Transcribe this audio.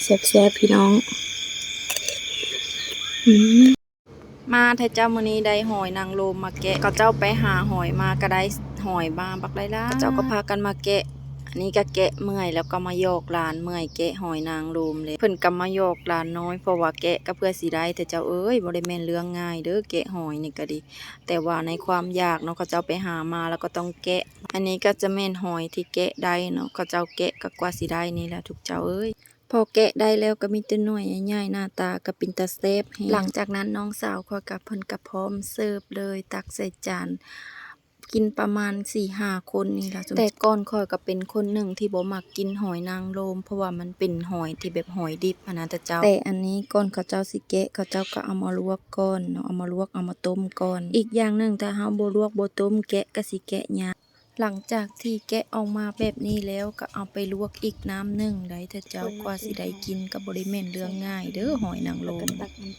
ແຊບໆ ພີ່ນ້ອງ. ອືມ ມາແທ້ເຈົ້າ, ມື້ນີ້ໄດ້ຫອຍນາງລົມມາແກະ. ເຂົາເຈົ້າໄປຫາຫອຍມາກໍໄດ້ຫອຍມາບັກຫຼາຍໆ. ເຂົາເຈົ້າກໍພາກັນມາແກະ. ອັນນີ້ກໍແກະເມື່ອຍ ແລ້ວກໍມາຢອກຫຼານເມື່ອຍ ແກະຫອຍນາງລົມເລີຍ. ເພິ່ນກໍມາຢອກຫຼານນ້ອຍ ເພາະວ່າແກະກໍເພື່ອຊິໄດ້. ແຕ່ເຈົ້າເອີຍ ບໍ່ໄດ້ແມ່ນເລື່ອງງ່າຍເດີ້ ແກະຫອຍນີ້ກໍດີ. ແຕ່ວ່າໃນຄວາມຢາກເນາະ ເຂົາເຈົ້າໄປຫາມາ ແລ້ວກໍຕ້ອງແກະ. ອັນນີ້ກໍຈະແມ່ນຫອຍທີ່ແກະໄດ້ເນາະ, ເຂົາເຈົ້າແກະກໍກວ່າຊິໄດ້ນີ້ແຫຼະທຸກເຈົ້າເອີຍ. ພໍແກະໄດ້ແລ້ວກໍມີແຕ່ໜ່ວຍໃຫຍ່ໆ ໜ້າຕາກໍເປັນຕາແຊບແຮງ. ຫຼັງຈາກນັ້ນນ້ອງສາວຂ້ອຍກໍ ເພິ່ນກໍພ້ອມເສີບເລີຍ, ຕັກໃສ່ຈານ ກິນປະມານສີ່ຫ້າຄົນນີ້ລະ. ແຕ່ກ່ອນຂ້ອຍກໍເປັນຄົນໜຶ່ງທີ່ບໍ່ມັກກິນຫອຍນາງລົມ ເພາະວ່າມັນເປັນຫອຍທີ່ແບບຫອຍດິບຫັ້ນນະເຈົ້າ. ແຕ່ອັນນີ້ກ່ອນເຂົາເຈົ້າຊິແກະ ເຂົາເຈົ້າກໍເອົາມາລວກກ່ອນເນາະ, ເອົາມາລວກ ເອົາມາຕົ້ມກ່ອນ. ອີກຢ່າງໜຶ່ງ ຖ້າເຮົາບໍ່ລວກບໍ່ຕົ້ມ ແກະກໍຊິແກະຍາກ. ຫຼັງຈາກທີ່ແກະອອກມາແບບນີ້ແລ້ວ ກໍເອົາໄປລວກອີກນ້ຳໜຶ່ງໄດ໋ເຈົ້າ, ກວ່າຊິໄດ້ກິນກໍບໍ່ໄດ້ແມ່ນເລື່ອງງ່າຍເດີ້ ຫອຍນາງລົມ.